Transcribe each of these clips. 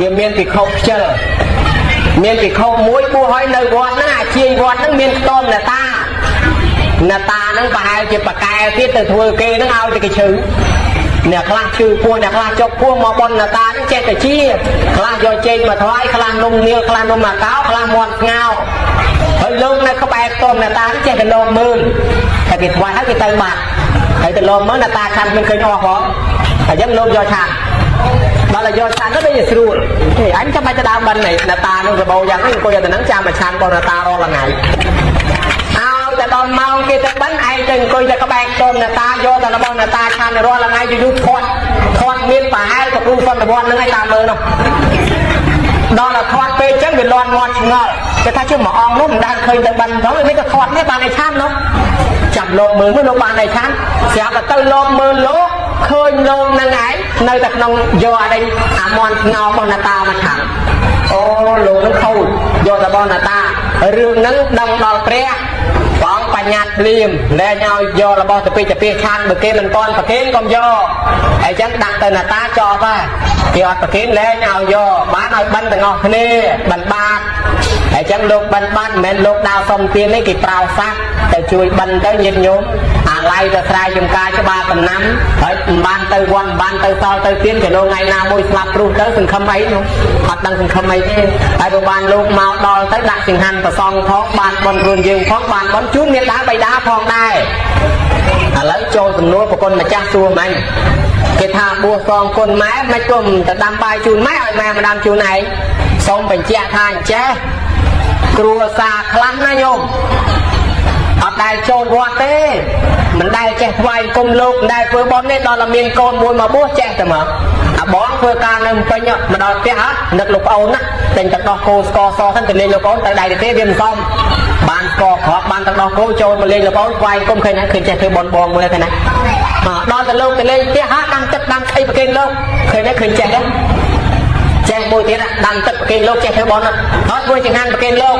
វាមានពិខុខ្ជិលមានពិខុមួយបួសហើយនៅវត្តហ្នឹងអាជាយវត្តហ្នឹងមានខ្ទមអ្នកតាអ្នកតាហ្នឹងប្រហែលជាប៉កែទៀតទៅធ្វើគេហ្នឹងឲ្យតែគេឈឺអ្នកខ្លះឈឺពោះអ្នកខ្លះចុកពោះមកប៉ុនអ្នកតាហ្នឹងចេះតែជាខ្លះយកចេកមកថ្វាយខ្លះនំនាលខ្លះនំអាកោខ្លះមាន់ស្ងោហើយលោកនៅក្បែរខ្ទមអ្នកតាហ្នឹងចេះតែលងមើលតែគេថ្វាយហើយគេទៅបាត់ហើយទៅលងមើលអ្នកតាឆាន់មិនឃើញអស់ផងអញ្ចឹងលោកយកឆាន់ដល់តែយកឆាន់ទៅវាស្រួលទេអញចាំបាច់ទៅដើមបិណ្ឌនេះអ្នកតានឹងសបោយ៉ាងនេះអង្គុយតែហ្នឹងចាំមកឆាន់របស់អ្នកតារាល់ថ្ងៃឲ្យតែដល់ម៉ោងគេទៅបិណ្ឌឯងទៅអង្គុយតែក្បែរខ្ទមអ្នកតាយកតែរបស់អ្នកតាឆាន់រាល់ថ្ងៃយូរៗធាត់ធាត់មានប្រហែលប្រគ្រូសន្តិវត្តហ្នឹងឯងតាមមើលនោះដល់តែធាត់ពេកចឹងវាលន់មាត់ឆ្ងល់គេថាជិះមួយអង្គនោះមិនដែលឃើញទៅបិណ្ឌផងនេះក៏ធាត់នេះបានឯឆាន់នោះចាំលោកមើលមើលលោកបានឯឆាន់ស្រាប់តែទៅលោកមើលលោកឃើញលោកហ្នឹងឯងនៅតែក្នុងយកអាដេញអាមន់ស្ងោរបស់អ្នកតាមកឆាន់អូលោកហ្នឹងខូចយកតែរបស់អ្នកតារឿងហ្នឹងដឹងដល់ព្រះព្រះអង្គបញ្ញត្តិភ្លាមលែងឲ្យយករបស់ទៅពេចទៅឆាន់បើគេមិនតន់ប្រគេនកុំយកអញ្ចឹងដាក់ទៅអ្នកតាចប់ហើយគេអត់ប្រគេនលែងឲ្យយកបានឲ្យបិណ្ឌទាំងអស់គ្នាបិណ្ឌបាតអញ្ចឹងលោកបិណ្ឌបាតមិនមែនលោកដើរសុំទានទេគេប្រោស័កទៅជួយបិណ្ឌទៅញាតិញោមអាឡ័យទៅស្រែចំការច្បារដំណាំហើយមិនបានទៅវត្តមិនបានទៅសល់ទៅទៀនក៏លោកថ្ងៃណាមួយស្លាប់ព្រោះទៅសង្ឃឹមអីនោះអត់ដឹងសង្ឃឹមអីទេហើយបើបានលោកមកដល់ទៅដាក់ចង្ហាន់ប្រសងផងបានបន់ខ្លួនយើងផងបានបន់ជូនមេដាបៃតាផងដែរឥឡូវចូលសំណួរប្រគុណម្ចាស់សួរមិញគេថាបួសសងគុណម៉ែមិនគុំទៅដាំបាយជូនម៉ែឲ្យម៉ែមកដាំជូនឯងសូមបញ្ជាក់ថាអញ្ចេះគ្រួសារខ្លះណាញោមអត់ដែលចូលវត្តទេមិនដែលចេះថ្វាយគុំលោកមិនដែលធ្វើបុណ្យទេដល់តែមានកូនមួយមកបួសចេះតែមកអាបងធ្វើការនៅពេញមកដល់ផ្ទះហ៎នឹកលោកប្អូនណាទិញទឹកដោះគោស្ករសហ្នឹងទៅលេងលោកប្អូនទៅដៃទៅទេវាមិនសមបានស្ករគ្រាប់បានទឹកដោះគោចូលមកលេងលោកប្អូនថ្វាយគុំឃើញណាឃើញចេះធ្វើបុណ្យបងមួយឃើញណាដល់ទៅលោកទៅលេងផ្ទះហ่ะដាំទឹកដាំស្អីប្រគេនលោកឃើញទេឃើញចេះទេចេះមួយទៀតដាំទឹកប្រគេនលោកចេះធ្វើបុណ្យអត់ធ្វើចង្ហាន់ប្រគេនលោក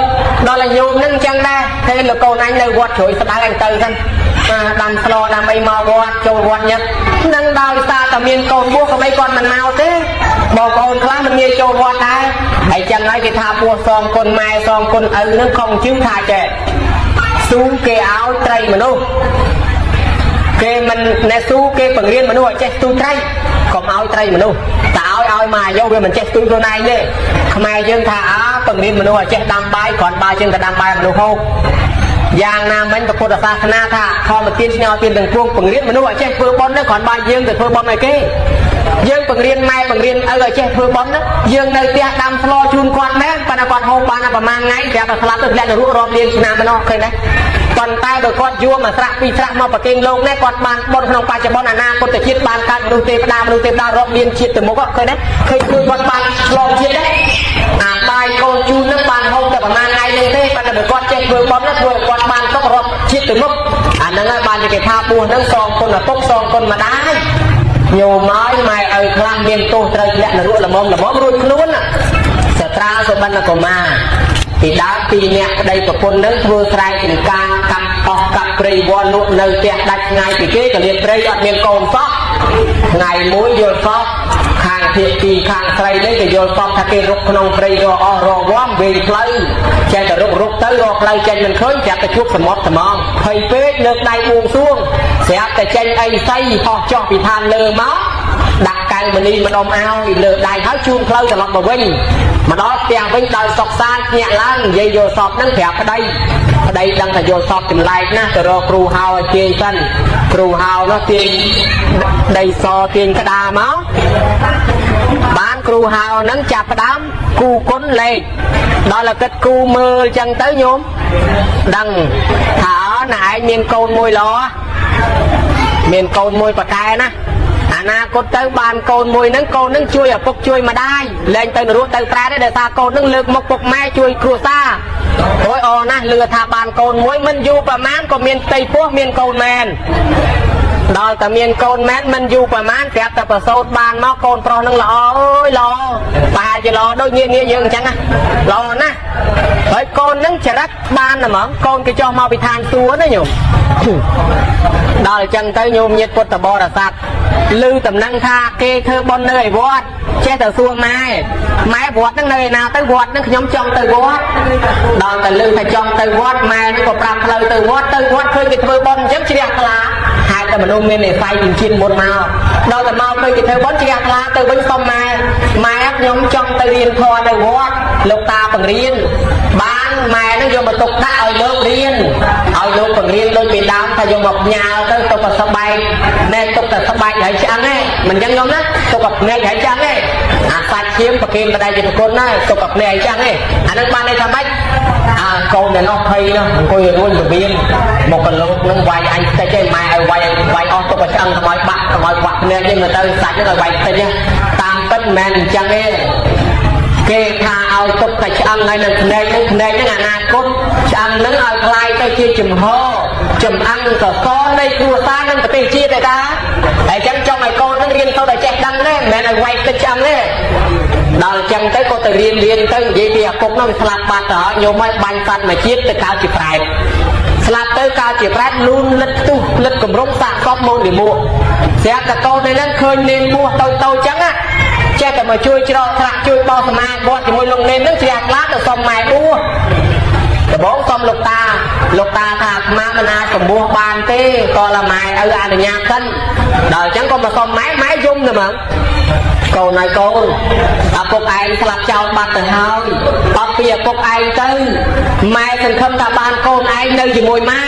ដល់តែញោមនឹងអញ្ចឹងដែរឃើញលោកកូនអញនៅវត្តជ្រោយស្ដៅអញទៅសិនដាំស្លដាំអីមកវត្តចូលវត្តញឹកនឹងដោយសារតែមានកូនបួសក៏មិនគាត់មិនមកទេបងប្អូនខ្លះមិនងាយចូលវត្តដែរហើយចឹងហើយគេថាបួសសងគុណម៉ែសងគុណឪនឹងខំជឿថាចេះស៊ូគេឲ្យត្រីមនុស្សគេមិនណែស៊ូគេបង្រៀនមនុស្សឲ្យចេះស្ទូត្រីកុំឲ្យត្រីមនុស្សតែឲ្យឲ្យមកអាយុវាមិនចេះស្ទូខ្លួនឯងទេខ្មែរយើងថាអើបង្រៀនមនុស្សឲ្យចេះដាំបាយគ្រាន់បាយជាងទៅដាំបាយមនុស្សហូបយ៉ាងណាមិញពុទ្ធសាសនាថាធម្មទានស្ញោទានទាំងពួងបង្រៀនមនុស្សឲ្យចេះធ្វើបុណ្យគ្រាន់បាយយើងទៅធ្វើបុណ្យឲ្យគេយើងបង្រៀនម៉ែបង្រៀនឪឲ្យចេះធ្វើបុណ្យណាយើងនៅផ្ទះដាំស្លជូនគាត់មែនប៉ុន្តែគាត់ហូបបានតែប្រហែលថ្ងៃប្រាប់តែស្លាប់ទៅធ្លាក់ទៅរក់រាប់លានឆ្នាំម្ដងឃើញទេប៉ុន្តែបើគាត់យួរមួយស្រាក់ពីរស្រាក់មកប្រគេនលោកនេះគាត់បានបុណ្យក្នុងបច្ចុប្បន្នអនាគតជាតិបានកើតមនុស្សទេវតាមនុស្សទេវតារាប់លានជាតិទៅមុខឃើញទេឃើញគឺគាត់បានឆ្លងជាតិទេអាបាយកូនជូននឹងបានហូបតែប្រហែលថ្ងៃនឹងទេប៉ុន្តែបើគាត់ចេះធ្វើបុណ្យណាធ្វើឲ្យគាត់បានទុករាប់ជាតិទៅមុខអាហ្នឹងហើយបានគេថាពោះហ្នឹងសងគុណឪពុកសងគុណម្ដាយញោមហើយម៉ែឪខ្លះមានទោសត្រូវធ្លាក់នរកល្មមល្មមរួចខ្លួនណាសត្រាសុបិនកុមារពីដើមពីអ្នកប្តីប្រពន្ធនឹងធ្វើស្រែចម្ការកាប់អស់កាប់ព្រៃវល់លក់នៅផ្ទះដាច់ថ្ងៃពីគេក៏លៀនព្រៃអត់មានកូនសោះថ្ងៃមួយយល់សោះខាងភាគីខាងស្រីនេះក៏យល់សោះថាគេរុកក្នុងព្រៃរកអស់រកវាំវេងផ្លូវចេះតែរុករុកទៅរកផ្លូវចេញមិនឃើញប្រាប់តែជួបសមុទ្រត្មងភ័យពេកលើកដៃបួងសួងស្រាប់តែចេញអីសីហោះចុះពីឋានលើមកដាក់កៅមនីម្ដុំឲ្យលើដៃហើយជូនផ្លូវត្រឡប់មកវិញមកដល់ផ្ទះវិញដោយសុកសានភ្ញាក់ឡើងនិយាយយល់សពហ្នឹងប្រាប់ប្តីប្តីដឹងថាយល់សពចម្លែកណាស់ទៅរកគ្រូហៅឲ្យទាញសិនគ្រូហៅនោះទាញដីសទាញក្តារមកបានគ្រូហៅហ្នឹងចាប់ផ្ដើមគូគុណលេខដល់តែគិតគូមើលចឹងទៅញោមដឹងថាអណែឯងមានកូនមួយល្អមានកូនមួយប៉កែណាអនាគតទៅបានកូនមួយហ្នឹងកូនហ្នឹងជួយឪពុកជួយម្ដាយលែងទៅនរកទៅប្រែទេដោយសារកូនហ្នឹងលើកមុខពុកម៉ែជួយគ្រួសារអូយអណាស់លឺថាបានកូនមួយមិនយូរប្រហែលក៏មានផ្ទៃពោះមានកូនមែន ដល់តែមានកូនមែនមិនយូរប្រហែលប្រាប់តែប្រសូតបានមកកូនប្រុសនឹងល្អអើយល្អប្រហែលជាល្អដូចងាកងាកយើងអញ្ចឹងណាល្អណាស់ហើយកូននឹងចរិតបានហ្មងកូនគេចុះមកពីឋានសួគ៌ណាញោមដល់អញ្ចឹងទៅញោមញាតពុទ្ធបរិស័ទឮតំណែងថាគេធ្វើបុណ្យនៅឯវត្តចេះតែសួរម៉ែម៉ែវត្តហ្នឹងនៅឯណាទៅវត្តហ្នឹងខ្ញុំចង់ទៅវត្តដល់តែឮថាចង់ទៅវត្តម៉ែហ្នឹងក៏ប្រាប់ផ្លូវទៅវត្តទៅវត្តឃើញគេធ្វើបុណ្យអញ្ចឹងជ្រះថ្លាហេតុតែមនុស្សមាននិស័យចិញ្ចៀនមុនមកដល់តែមកឃើញគេធ្វើបុណ្យជ្រះថ្លាទៅវិញសុំម៉ែម៉ែខ្ញុំចង់ទៅរៀនធម៌នៅវត្តលោកតាបង្រៀនបានម៉ែហ្នឹងយកមកទុកដាក់ឲ្យលោករៀនឲ្យលោកបង្រៀនដូចពីដើមថាយកមកផ្ញើទៅទុកតែស្បែកណែទុកតែស្បែកហើយឆ្អឹងឯងមិនអញ្ចឹងញោមណាទុកតែភ្នែកហើយឆ្អឹងឯងអាសាច់ឈាមប្រគេនបដិជាប្រគុណណាទុកតែភ្នែកហើយឆ្អឹងឯងអានឹងបានន័យថាម៉េចអាកូននៅនោះភ័យនោះអង្គុយរួញពវៀនមកកលោកនឹងវាយអញតិចឯងម៉ែឲ្យវាយវាយអស់ទុកតែឆ្អឹងកុំឲ្យបាក់កុំឲ្យបាក់ភ្នែកឯងមើលទៅសាច់នឹងឲ្យវាយតិចតាមពិតមិនមែនអញ្ចឹងទេគេថាឲ្យទុកតែឆ្អឹងហើយនឹងភ្នែកនឹងភ្នែកនឹងអនាគតឆ្អឹងនឹងឲ្យคล้ายទៅជាចំហចំអឹងនឹងសសរនៃគ្រួសារនិងប្រទេសជាតិទេតាហើយចឹងចង់ឲ្យកូននឹងរៀនសូត្រឲ្យចេះដឹងទេមិនមែនឲ្យវាយតិចឆ្អឹងទេដល់ចឹងទៅក៏ទៅរៀនរៀនទៅនិយាយពីឪពុកនោះវាស្លាប់បាត់ទៅហើយញោមឲ្យបាញ់សត្វមួយជាតិទៅកើតជាប្រែតស្លាប់ទៅកើតជាប្រែតលូនលិតផ្ទុះលិតគម្រប់សាកសពម៉ូនលិមួកស្រាប់តែកូននេះនឹងឃើញនាងបួសតូចតូចចឹងណាចេះតែមកជួយច្រកថ្នាក់ជួយបោសសម្អាតវត្តជាមួយលោកនេននឹងជ្រះថ្លាទៅសុំម៉ែបួសដំបងសុំលោកតាលោកតាថាអាត្មាមិនអាចកម្ោះបានទេក៏ឡាម៉ែឪអនុញ្ញាតសិនដល់អញ្ចឹងក៏មកសុំម៉ែម៉ែយំទៅហ្មងកូនហើយកូនឪពុកឯងស្លាប់ចោលបាត់ទៅហើយអត់ពីឪពុកឯងទៅម៉ែសង្ឃឹមថាបានកូនឯងនៅជាមួយម៉ែ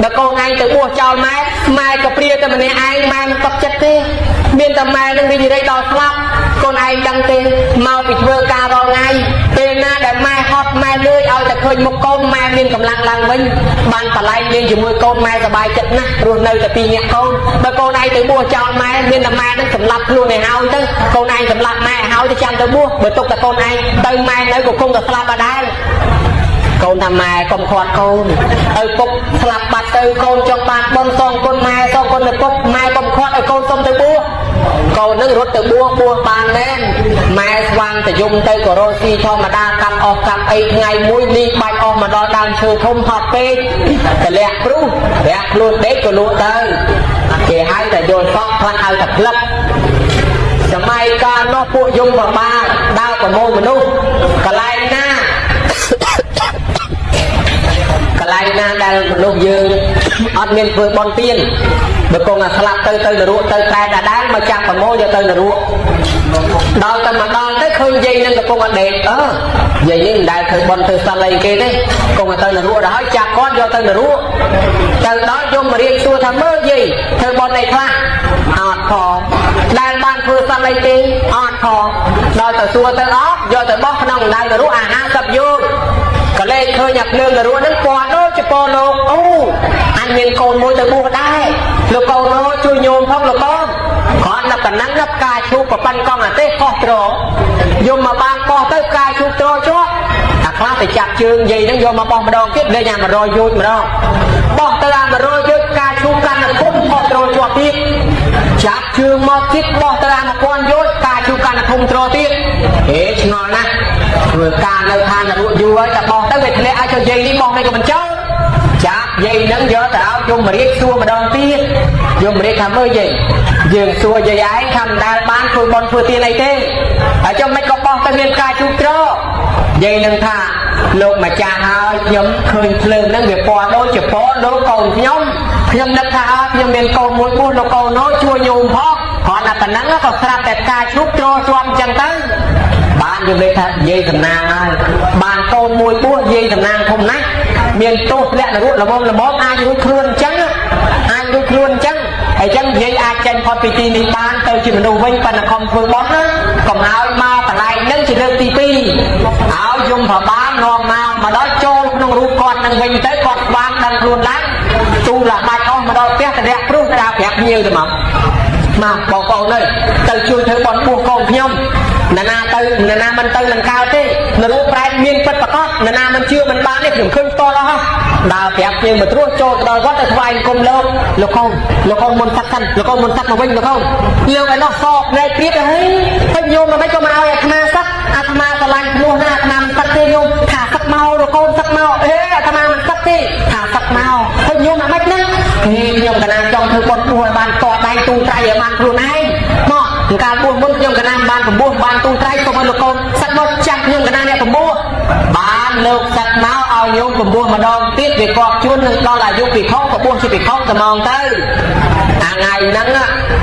បើកូនឯងទៅបួសចោលម៉ែម៉ែក៏ព្រាតែម្នាក់ឯងម៉ែមិនຕົកចិត្តទេមានតែម៉ែនឹងរីករាយដល់ស្លាប់កូនឯងដឹងទេមកពីធ្វើការរាល់ថ្ងៃពេលណាដែលម៉ែហត់ម៉ែលឿយឲ្យតែឃើញមុខកូនម៉ែមានកម្លាំងឡើងវិញបានបលែងលេងជាមួយកូនម៉ែសប្បាយចិត្តណាស់រស់នៅតែពីរនាក់កូនបើកូនឯងទៅបួសចោលម៉ែមានតែម៉ែនឹងសម្លាប់ខ្លួនឯងហើយទៅកូនឯងសម្លាប់ម៉ែហើយទៅចាំទៅបួសបើទុកតែកូនឯងទៅម៉ែនៅក៏គង់តែស្លាប់ដដែលកូនថាម៉ែកុំខាត់កូនឪពុកស្លាប់បាត់ទៅកូនចង់បានបុណ្យសងគុណម៉ែសងគុណឪពុកម៉ែកុំខាត់ឲ្យកូនសុំទៅបួសកូននឹងរត់ទៅបួសបួសបានមែនម៉ែស្វាងទៅយំទៅក៏រកស៊ីធម្មតាកាប់អស់កាប់អីថ្ងៃមួយលីបាច់អស់មកដល់ដើមឈើធំហត់ពេកតម្លាក់ព្រុសរាក់ខ្លួនដេកក៏លក់ទៅគេហៅតែយល់សក់ខ្លះហៅតែផ្លឹកសម័យកាលនោះពួកយំបបាលដើរប្រមូលមនុស្សកន្លែងណាកន្លែងណាដែលមនុស្សយើងអត់មានធ្វើបន់ទៀនបើគង់តែស្លាប់ទៅទៅនរកទៅតែដដែលមកចាប់ប្រមូលយកទៅនរកដល់តែមកដល់ទៅឃើញយាយនឹងកំពុងតែដេកអឺយាយនេះមិនដែលធ្វើបន់ធ្វើសិលអីគេទេគង់តែទៅនរកដល់ហើយចាប់គាត់យកទៅនរកទៅដល់យមរាជសួរថាមើលយាយធ្វើបន់អីខ្លះអត់ផងដែលបានធ្វើសិលអីទេអត់ផងដល់ទៅសួរទៅអត់យកទៅបោះក្នុងដៅនរកអា50យោជក៏លេខឃើញអាភ្លើងនរកហ្នឹងពណ៌ដូចជាពណ៌លោកអូអញមានកូនមួយទៅបួសដែរលោកកូនអូជួយញោមផងលោកកូនគ្រាន់តែប៉ុណ្ណឹងណាផ្កាឈូកប្រប៉ិនកង់អាទេសខុសត្រយំមកបានបោះទៅផ្កាឈូកត្រជាប់អាខ្លះទៅចាប់ជើងយាយហ្នឹងយកមកបោះម្ដងទៀតលេងអា100យោចម្ដងបោះទៅអា100យោជផ្កាឈូកកាន់តែធំខុសត្រជាប់ទៀតចាប់ជើងមកទៀតបោះទៅអា1000យោជផ្កាឈូកកាន់តែធំត្រទៀតហេឆ្ងល់ណាស់ធ្វើការនៅឋាននរកយូរហើយតែបោះទៅវាធ្លាក់ឲ្យចុះយាយនេះបោះមិនក៏មិនចូលចាប់យាយនឹងយកទៅឲ្យយមរាជសួរម្ដងទៀតយមរាជថាមើលយាយយើងសួរយាយឯងថាមិនដែលបានធ្វើបុណ្យធ្វើទានអីទេហើយចុះមិនក៏បោះទៅមានការជូតត្រយាយនឹងថាលោកម្ចាស់ហើយខ្ញុំឃើញភ្លើងនឹងវាពណ៌ដូចជាពណ៌ដូចកូនខ្ញុំខ្ញុំនឹកថាអើខ្ញុំមានកូនមួយបួសលោកកូននោះជួយញោមផងគ្រាន់តែប៉ុណ្ណឹងក៏ស្រាប់តែការឈូកត្រជាប់អញ្ចឹងទៅបានយំលេខថាយាយតំណាងហើយបានកូនមួយបួសយាយតំណាងធំណាស់មានទោសធ្លាក់នរកល្មមល្មមអាចរួចខ្លួនអញ្ចឹងអាចរួចខ្លួនអញ្ចឹងហើយចឹងយាយអាចចេញផុតពីទីនេះបានទៅជាមនុស្សវិញប៉ុន្តែខំធ្វើបុណ្យណាកុំឲ្យមកកន្លែងហ្នឹងជាលើកទី2ឲ្យយំប្របាននាំមកមកដល់ចូលក្នុងរូបគាត់នឹងវិញទៅគាត់ស្វាងដឹងខ្លួនឡើងទូលបាច់អស់មកដល់ផ្ទះតម្រាក់ព្រុសដើរប្រាប់ភ្ញៀវទៅមកមកបងប្អូនអើយទៅជួយធ្វើបុណ្យបួសកូនខ្ញុំណានាទៅ នរណាមិនទៅនឹងកើតទេនរកប្រែតមានពិតប្រកបនរណាមិនជឿមិនបានទេខ្ញុំឃើញផ្ទាល់អស់ដើរប្រាប់ជាងមកត្រួសចូលទៅដល់វត្តទៅថ្វាយគុំលោកលោកកូនលោកកូនមុនសឹកសិនលោកកូនមុនសឹកមកវិញលោកកូនលោកឯនោះសោកណែព្រៀបទៅហីហើយញោមមិនក៏មកឲ្យអាត្មាសឹកអាត្មាស្រឡាញ់ភ្លោះណាអាត្មាមិនសឹកទេញោមថាសឹកមកលោកកូនសឹកមកអេអាត្មាមិនសឹកទេថាសឹកមកហើយញោមអាម៉េចណាហេខ្ញុំកណាចង់ធ្វើបុណ្យបួសឲ្យបានតដៃទូត្រៃឲ្យបានខ្លួនឯងមកកាលបួសមុនខ្ញុំកណាបានពំពោះបានទូត្រៃសូមឲ្យលោកកូនសឹកមកចាំខ្ញុំកណាអ្នកពំពោះបានលោកសឹកមកឲ្យញោមពំពោះម្ដងទៀតវាកប់ជួននឹងដល់អាយុពិខុក៏បួសជាពិខុត្មងទៅអាថ្ងៃហ្នឹង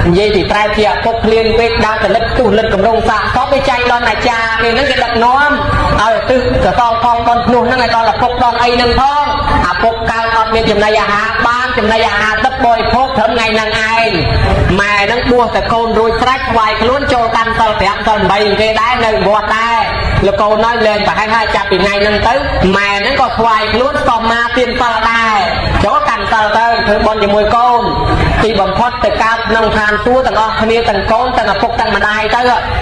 និយាយពីប្រែជាឪពុកភ្លៀងពេកដើរតលិតទុះលិតកម្រងសាកសពវាចៃដល់អាចារ្យគេហ្នឹងគេដឹកនាំឲ្យទឹះកសលផងកូនភ្នោះហ្នឹងឲ្យដល់ឪពុកដល់អីហ្នឹងផងឪពុកកើតអត់មានចំណីអាហារបានចំណីអាហារទឹកបរិភោគត្រឹមថ្ងៃហ្នឹងឯងម៉ែហ្នឹងបួសតែកូនរួចស្រេចថ្វាយខ្លួនចូលកាន់សិល5សិល8គេដែរនៅវត្តដែរលោកកូនហើយលែងប្រហែលហើយចាប់ពីថ្ងៃហ្នឹងទៅម៉ែហ្នឹងក៏ថ្វាយខ្លួនស្មាទានសិលដែរចូលកាន់សិលទៅធ្វើបុណ្យជាមួយកូនទីបំផុតទៅកើតក្នុងឋានសួគ៌ទាំងអស់គ្នាទាំងកូនទាំងឪពុកទាំងម្ដាយទៅ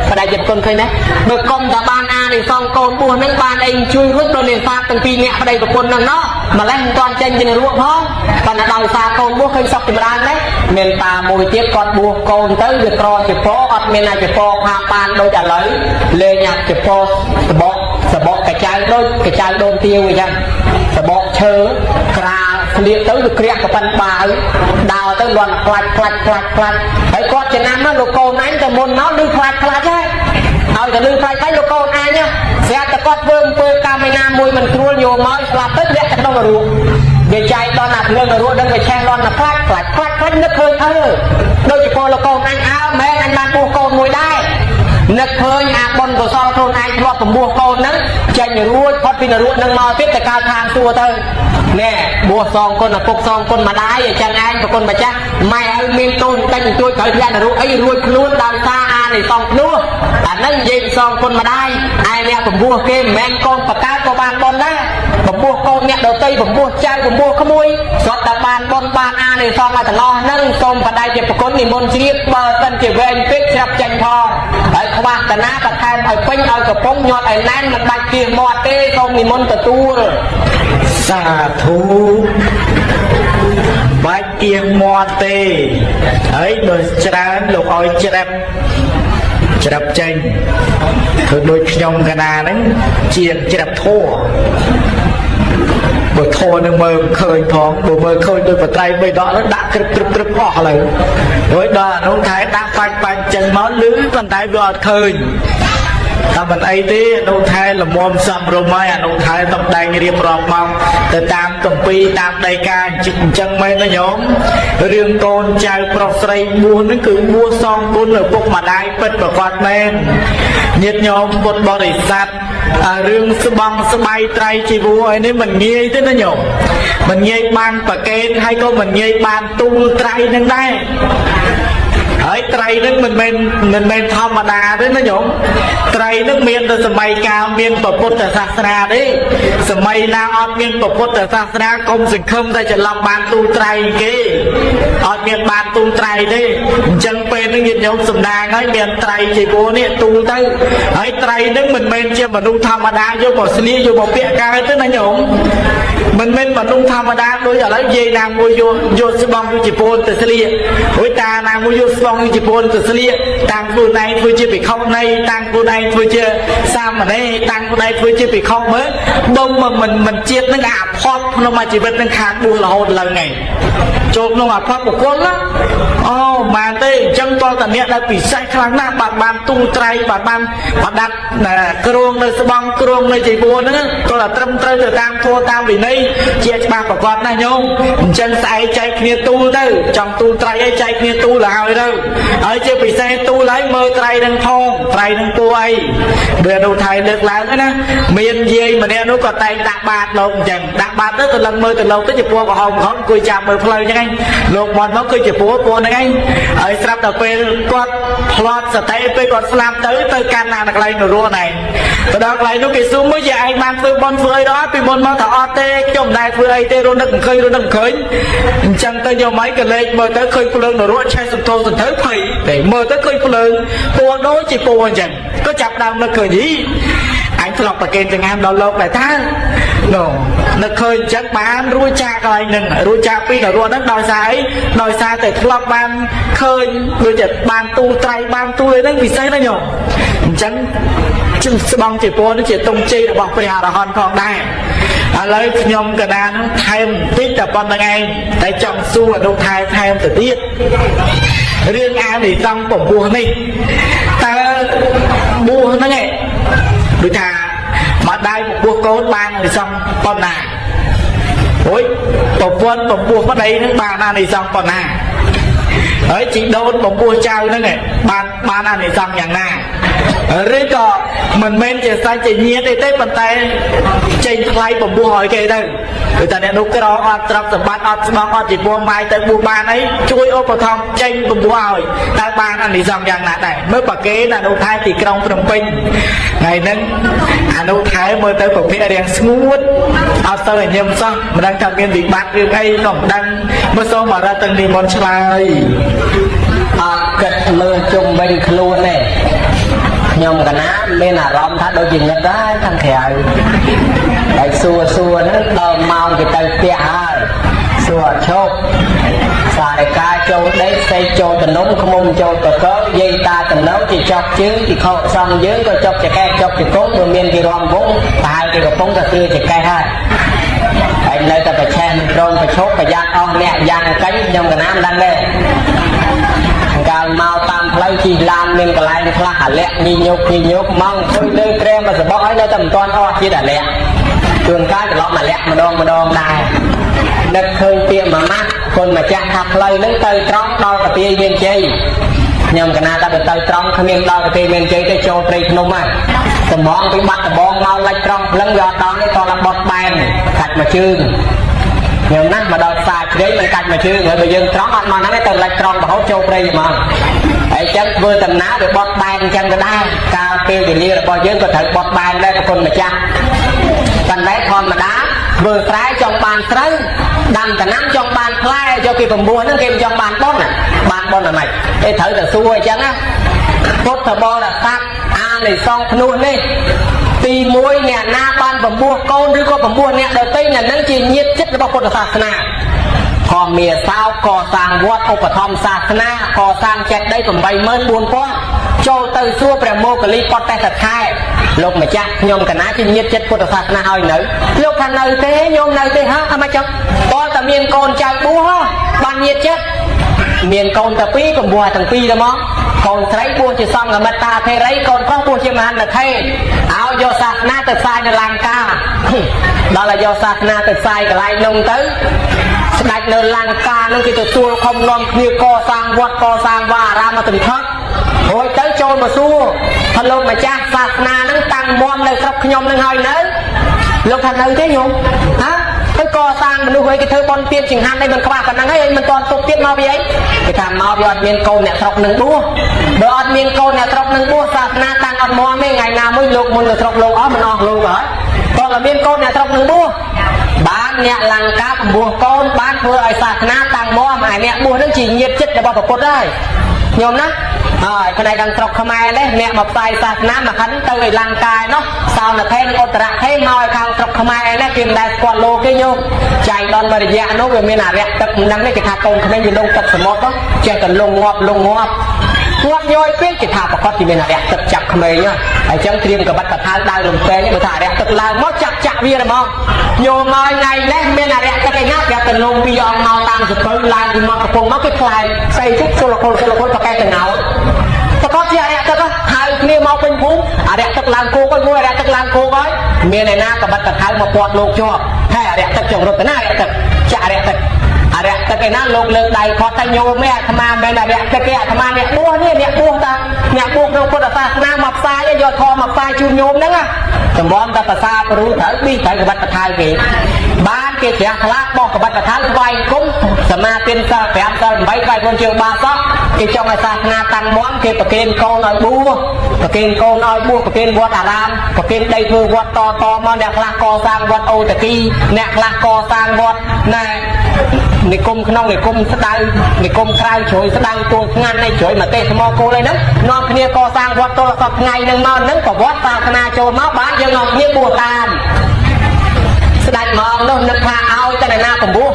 បដិជនគុណឃើញទេបើកុំតែបានអានិសង្សកូនបួសហ្នឹងបានអីជួយរួចដល់នេសាទទាំងពីរនាក់ប្តីប្រពន្ធហ្នឹងណោះម្លេះមិនទាន់ចេញពីនរកផងប៉ុន្តែដោយសារកូនបួសឃើញសុខចម្រើនទេមានតាមួយទៀតគាត់បួសកូនទៅវាក្រជាពោអត់មានអាចពោផាបានដូចឥឡូវលេងអាចពោសបកសបកកចៅដូចកចៅដូនទាវអញ្ចឹងសបកឈើក្រាលស្លៀកទៅវាក្រាស់កប៉ិនបាវដើរទៅលន់ផ្លាច់ផ្លាច់ផ្លាច់ផ្លាច់ហើយគាត់ចំណាំមកលោកកូនអញទៅមុនមកលឺផ្លាច់ផ្លាច់ហើយឲ្យតែលឺផ្លាច់ហើយលោកកូនអញស្រាប់តែគាត់ធ្វើអំពើកម្មឯណាមួយមិនស្រួលយកមកស្លាប់ទៅធ្លាក់ទៅក្នុងនរកវាចែកដល់អាភ្លើងនរកដឹងវាឆេះលន់តែផ្លាច់ផ្លាច់ផ្លាច់ផ្លាច់នឹកឃើញអឺដូចជាពលលោកកូនអញអើមែនអញបានពោះកូនមួយដែរនឹកឃើញអាបុណ្យកុសលខ្លួនឯងធ្លាប់ពំពោះកូនហ្នឹងចេញរួចផុតពីនរកហ្នឹងមកទៀតទៅកើតឋានសួគ៌ទៅណែបួសសងគុណឪពុកសងគុណម្ដាយអញ្ចឹងឯងប្រគុណម្ចាស់ម៉ែឲ្យមានកូនតែងជួយក្រោយធ្លាក់នរកអីរួចខ្លួនដោយសារអានិសង្សភ្លោះអាហ្នឹងនិយាយសងគុណម្ដាយឯអ្នកពំពោះគេមិនមែនកូនបកើតក៏បានបុណ្យដែរពំពោះកូនអ្នកដតីពំពោះចៅពំពោះក្មួយសុទ្ធតែបានបុណ្យបានអានិសង្សឲ្យទាំងអស់ហ្នឹងសូមបដិជាប្រគុណនិមន្តជ្រាបបើសិនជាវែងពេកស្រាប់ចេញផងហើយខ្វះតាណាបន្ថែមឲ្យពេញឲ្យកំពុងញាត់ឲ្យណែនមិនបាច់គៀសមាត់ទេសូមនិមន្តទទួល សាធុបាច់គៀងមាត់ទេហើយបើច្រើនលោកឲ្យច្រាប់ច្រាប់ចេញធ្វើដូចខ្ញុំកណាហ្នឹងជាងច្រាប់ធัวបើធัวនឹងមើលឃើញផងបើមើលឃើញដោយបត្រៃបីដកហ្នឹងដាក់ក្រឹបក្រឹបក្រឹបអស់ឡើយហើយដល់អានោះថែដាក់បាច់បាច់ចេញមកលឺប៉ុន្តែវាអត់ឃើញតែមិនអីទេអនុថែលមមសំរុំហើយអនុថែតំដែងរៀបរាប់មកទៅតាមកម្ពីតាមដីកាអញ្ចឹងមែនណាញោមរឿងកូនចៅប្រុសស្រីបួសហ្នឹងគឺបួសសងគុណឪពុកម្ដាយពិតប្រកបមែនញាតិញោមពុទ្ធបរិស័ទអារឿងស្បង់ស្បៃត្រៃជីវរអីនេះមិនងាយទេណាញោមមិនងាយបានប្រកេនហើយក៏មិនងាយបានទូលត្រៃនឹងដែរហើយត្រីនឹងមិនមែនមិនមែនធម្មតាទេណាញោមត្រីនឹងមានតែសម័យកាលមានពុទ្ធសាសនាទេសម័យណាអត់មានពុទ្ធសាសនាកុំសង្ឃឹមតែច្រឡំបានទូត្រៃគេអត់មានបានទូត្រៃទេអញ្ចឹងពេលនឹងញាតិញោមសំណាងហើយមានត្រៃជីវរនេះទូទៅហើយត្រៃនឹងមិនមែនជាមនុស្សធម្មតាយកមកស្លៀកយកមកពាក់កើតទេណាញោមមិនមែនមនុស្សធម្មតាដូចឥឡូវយាយណាមួយយកយកស្បង់ជីវរទៅស្លៀករួចតាណាមួយយកស្បង់ជីវរទៅស្លៀកតាំងខ្លួនឯងធ្វើជាភិក្ខុនៃតាំងខ្លួនឯងធ្វើជាសាមណេរតាំងខ្លួនឯងធ្វើជាភិក្ខុមើលដុំមិនមិនជាតិនឹងអាភ័ព្វក្នុងមួយជីវិតនឹងខាតបួសរហូតឡើងថ្ងៃចូលក្នុងអាភ័ព្វបុគ្គលណាអូបានទេអញ្ចឹងតើតអ្នកដែលពិសេសខ្លាំងណាស់បាទបានទូត្រៃបាទបានបដាត់គ្រងនៅស្បង់គ្រងនៅជីវរហ្នឹងតើតែត្រឹមត្រូវទៅតាមធម៌តាមវិន័យជាច្បាស់ប្រកបណាស់ញោមអញ្ចឹងស្អែកចែកគ្នាទូលទៅចង់ទូលត្រៃអីចែកគ្នាទូលទៅហើយទៅហើយជាពិសេសទូលហើយមើលត្រៃនឹងផងត្រៃនឹងពួរអីដូចអនុថៃលើកឡើងណាមានយាយម្នាក់នោះក៏តែងដាក់បាតលោកអញ្ចឹងដាក់បាតទៅក៏លឹងមើលទៅលោកទៅជាពណ៌ក្រហមក្រហមអង្គុយចាំមើលផ្លូវអញ្ចឹងឯងលោកមាត់មកគឺជាពណ៌ពណ៌ហ្នឹងឯងហើយស្រាប់តែពេលគាត់ផ្លាត់សតិពេលគាត់ស្លាប់ទៅទៅកាន់ណាកន្លែងនរកណែទៅដល់កន្លែងនោះគេសួរមើលយាយឯងបានធ្វើបុណ្យធ្វើអីដល់ពីមុនមកថាអត់ទេខ្ញុំមិនដែលធ្វើអីទេរនឹកមិនឃើញរនឹកមិនឃើញអញ្ចឹងទៅយកមកក៏លេចមើលទៅឃើញភ្លើងនរកឆេះសន្ធោសន្ធៅ ទៅភ័យតែមើលទៅឃើញភ្លើងពណ៌ដូចជាពណ៌អញ្ចឹងក៏ចាប់ដើមនឹកឃើញយីអញធ្លាប់ប្រគេនចង្ហាន់ដល់លោកដែរតើនោះនឹកឃើញអញ្ចឹងបានរួចចាកកន្លែងហ្នឹងរួចចាកពីនរកហ្នឹងដោយសារអីដោយសារតែធ្លាប់បានឃើញដូចជាបានទូលត្រៃបានទូលអីហ្នឹងពិសេសណាស់ញោមអញ្ចឹងជឹងស្បង់ជាពណ៌នេះជាទង់ជ័យរបស់ព្រះអរហន្តផងដែរឥឡូវខ្ញុំកដានឹងថែមបន្តិចតែប៉ុណ្្នឹងឯងតែចង់សួរអនុថែថែមទៅទៀតរឿងអានិសង្សពពោះនេះតើបួសហ្នឹងឯងដូចថាម្ដាយពពោះកូនបានអានិសង្សប៉ុណ្ណាអូយប្រពន្ធពពោះប្តីហ្នឹងបានអានិសង្សប៉ុណ្ណាហើយជីដូនពពោះចៅហ្នឹងឯងបានអានិសង្សយ៉ាងណាឬក៏មិនមែនជាសាច់ជាញាតិទេប៉ុន្តែចេញថ្លៃពពោះឲ្យគេទៅគឺតែអ្នកនោះក្រអត់ទ្រព្យសម្បត្តិអត់ស្បង់អត់ជីពម៉ាយទៅបួសបានអីជួយឧបត្ថម្ភចេញពពោះឲ្យតើបានអានិសង្សយ៉ាងណាដែរមើលប៉ាគេអនុថែទីក្រុងភ្នំពេញថ្ងៃហ្នឹងអនុថែមើលទៅប្រភេទរាងស្ងួតអត់សូវឲ្យញឹមសោះមិនដឹងថាមានវិបត្តិរឿងអីក៏មិនដឹងមើលសូមអរទាំងនិមន្តឆ្លើយ អត់គិតមើលជុំវិញខ្លួនទេខ្ញុំកណាមានអារម្មណ៍ថាដូចជាងឹតដែរខាងក្រៅហើយសួរសួរហ្នឹងដល់ម៉ោងគេទៅផ្ទះហើយសួរអត់ឈប់សារិកាចូលដេកសេកចូលតំនំខ្មុំចូលកកយាយតាតំណងជាចប់ជើងពីខកសំយើងក៏ចប់ចកែចប់ជង្គង់បើមានគេរំវងប្រហែលគេកំពុងតែគ្រឿចកែហើយហើយនៅតែប្រឆេះមិនព្រមប្រឈប់ប្រយ័ត្នអស់អ្នកយ៉ាងកេញខ្ញុំកណាមិនដឹងទេកាលមកតាមផ្លូវជិះឡានមានកន្លែងខ្លះអាលាក់ញីញុកញីញុកមកអង្គុយលើក្រែមកសបកហើយនៅតែមិនទាន់អស់ជាតិអាលាក់ជួនកាលត្រឡប់អាលាក់ម្ដងម្ដងដែរនឹកឃើញពាក្យមួយម៉ាត់គុណម្ចាស់ថាផ្លូវហ្នឹងទៅត្រង់ដល់កាទាយមានជ័យខ្ញុំកណាតែទៅត្រង់គ្មានដល់កាទាយមានជ័យទៅចូលព្រៃភ្នំហើយតំងពីបាត់ដបងមកលិចត្រង់ភ្លឹងវាអត់ដល់ទេតោះបត់បែនកាច់មួយជើងខ្ញុំណាមកដល់ផ្សារជ្រៃមិនកាច់មួយជើងហើយបើយើងត្រង់អត់មកហ្នឹងទេទៅលិចត្រង់រហូតចូលព្រៃហ្មងហើយចឹងធ្វើដំណើរវាបត់បែនអញ្ចឹងក៏ដែរកាលពេលវេលារបស់យើងក៏ត្រូវបត់បែនដែរប្រគុណម្ចាស់ប៉ុន្តែធម្មតាធ្វើស្រែចង់បានស្រូវដាំដំណាំចង់បានផ្លែយកគេពំពោះហ្នឹងគេមិនចង់បានប៉ុនបានប៉ុនអាម៉េចទេត្រូវតែសួរអញ្ចឹងណាពុទ្ធបរិស័ទអានិសង្សភ្នោះនេះទី1អ្នកណាបានពំពោះកូនឬក៏ពំពោះអ្នកដទៃអ្នកនឹងជាញាតិចិត្តរបស់ពុទ្ធសាសនាធម្មាសោកសាងវត្តឧបត្ថម្ភសាសនាកសាងចេតិយ84000ចូលទៅសួរព្រះមោគលីបតេសថែលោកម្ចាស់ខ្ញុំកណាជាញាតិចិត្តពុទ្ធសាសនាហើយនៅលោកថានៅទេញោមនៅទេហ៎អត់មកចុះតើតែមានកូនចៅបួសហ៎បានញាតិចិត្តមានកូនតែពីរពំពោះទាំងពីរទៅមកកូនស្រីបួសជាសង្ឃមិត្តាធេរីកូនប្រុសបួសជាមហានធេឲ្យយកសាសនាទៅផ្សាយនៅលង្កាដល់ឲ្យយកសាសនាទៅផ្សាយកន្លែងនោះទៅស្ដេចនៅលង្កានោះគេទទួលខំនាំគ្នាកសាងវត្តកសាងវាអារាមមកទន្ថឹករួចទៅចូលមកសួរថាលោកម្ចាស់សាសនានឹងតាំងមមនៅស្រុកខ្ញុំនឹងហើយនៅលោកថានៅទេញោមហ៎ទៅកសាងមនុស្សអីគេធ្វើបន់ទៀនចង្ហាន់អីមិនខ្វះប៉ុណ្ណឹងហើយមិនទាន់ទុកទៀតមកពីអីគេថាមកវាអត់មានកូនអ្នកស្រុកនឹងបួសបើអត់មានកូនអ្នកស្រុកនឹងបួសសាសនាតាំងអត់មមទេថ្ងៃណាមួយលោកមុននៅស្រុកលោកអស់មិនអស់លោកហើយតោះតែមានកូនអ្នកស្រុកនឹងបួសបានអ្នកលង្កាពំពោះកូនបានធ្វើឲ្យសាសនាតាំងមមឯអ្នកបួសនឹងជាញាតិចិត្តរបស់ពុទ្ធហើយញោមណាហើយផ្នែកខាងស្រុកខ្មែរនេះអ្នកមកផ្សាយសាសនាមកហិនទៅឯលង្កាឯនោះសោនថេនិងឧត្តរថេមកឲ្យខាងស្រុកខ្មែរនេះគេមិនដែលស្គាល់លោកទេញោមចៃដន្យមួយរយៈនោះវាមានអារៈទឹកមិនដឹងទេគេថាកូនក្មេងវាលងទឹកសមុទ្រចេះតែលងងាប់លងងាប់ងាប់ញយពេកគេថាប្រកាសជាមានអារៈទឹកចាប់ក្មេងហើយអញ្ចឹងត្រៀមកបិតកថាដៅរំពេងបើថាអារៈទឹកឡើងមកចាប់ចាក់វាហ្មងញោមមកថ្ងៃនេះមានអារៈទឹកឯណាប្រាប់តែនំពីរអង្គមកតាមសពៅឡើងពីមកកំពង់មកគេខ្លែងស្អីទៅសុលកុលសុលកុលប្រកែកកងោប្រកបជាអរិយទឹកហៅគ្នាមកពេញភូមិអរិយទឹកឡើងគោកហើយមួយអរិយទឹកឡើងគោកហើយមានឯណាកបិតកថៅមកពាត់លោកជាប់ហើយអរិយទឹកចង់រត់ទៅណាអរិយទឹកចាក់អរិយទឹកអរិយទឹកឯណាលោកលើកដៃគាត់ថាញោមឯអាត្មាមិនមែនអរិយទឹកទេអាត្មាអ្នកបួសនេះអ្នកបួសតាអ្នកបួសក្នុងពុទ្ធសាសនាមកផ្សាយយកធម៌មកផ្សាយជូនញោមហ្នឹងតម្រាំតែភាសាប្រូត្រូវប៊ីត្រូវកបិតកថៅគេបានគេជ្រះថ្លាបោះកបិតកថៅថ្វាយគុំសមាទានសិល5សិល8ថ្វាយគុំជើងបាសកគេចង់ឲ្យសាសនាតាំងមមគេប្រគេនកូនឲ្យបួសប្រគេនកូនឲ្យបួសប្រគេនវត្តអារាមប្រគេនដីធ្វើវត្តតតមកអ្នកខ្លះកសាងវត្តអូតគីអ្នកខ្លះកសាងវត្តណែ និគមក្នុងនិគមស្ដៅនិគមក្រៅជ្រោយស្ដៅទួលស្ងាត់នៃជ្រោយមកទេសថ្មគោលអីហ្នឹងនាំគ្នាកសាងវត្តទល់សពថ្ងៃហ្នឹងមកហ្នឹងប្រវត្តិសាសនាចូលមកបានយើងនាំគ្នាបួសតាមស្ដេចមកនោះនឹកថាឲ្យតែណាពំពោះ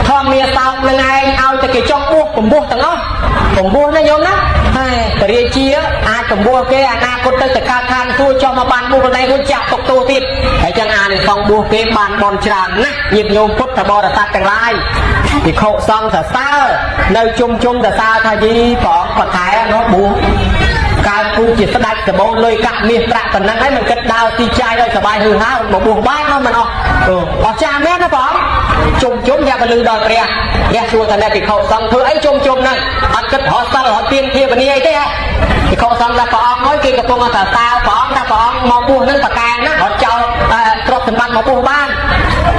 ធម្មាសោកនឹងឯងឲ្យតែគេចង់បួសពំពោះទាំងអស់ពំពោះណាញោមណាហើយពរាជាអាចពំពោះគេអនាគតទៅទៅកើតឋានសួគ៌ចុះមកបានបួសខ្លួនឯងរួចចាក់ទុកទោសទៀតហើយចឹងអានិសង្សបួសគេបានបនច្រើនណាស់ញាតិញោមពុទ្ធបរិស័ទទាំងឡាយភិក្ខុសង្ឃសរសើរនៅជុំជុំសរសើរថាយីព្រះអង្គបកែនោះបួសកើតគូជាស្ដេចសបោលុយកាក់មាសប្រាក់ប៉ុណ្ណឹងហើយមិនគិតដើរទីចាយឲ្យសบายហឺហាមកបួសបានមកមិនអស់អស់ចាមែនណាបងជុំជុំយ៉ាប់លឺដល់ព្រះព្រះសួរថាអ្នកភិក្ខុសង្ឃធ្វើអីជុំជុំហ្នឹងអត់គិតរត់សិលរត់ទៀនធាវនីអីទេហ៎ភិក្ខុសង្ឃថាព្រះអង្គហើយគេកំពុងតែសើព្រះអង្គថាព្រះអង្គមកបួសហ្នឹងប្រកែណារត់ចោលទ្រព្យសម្បត្តិមកបួសបាន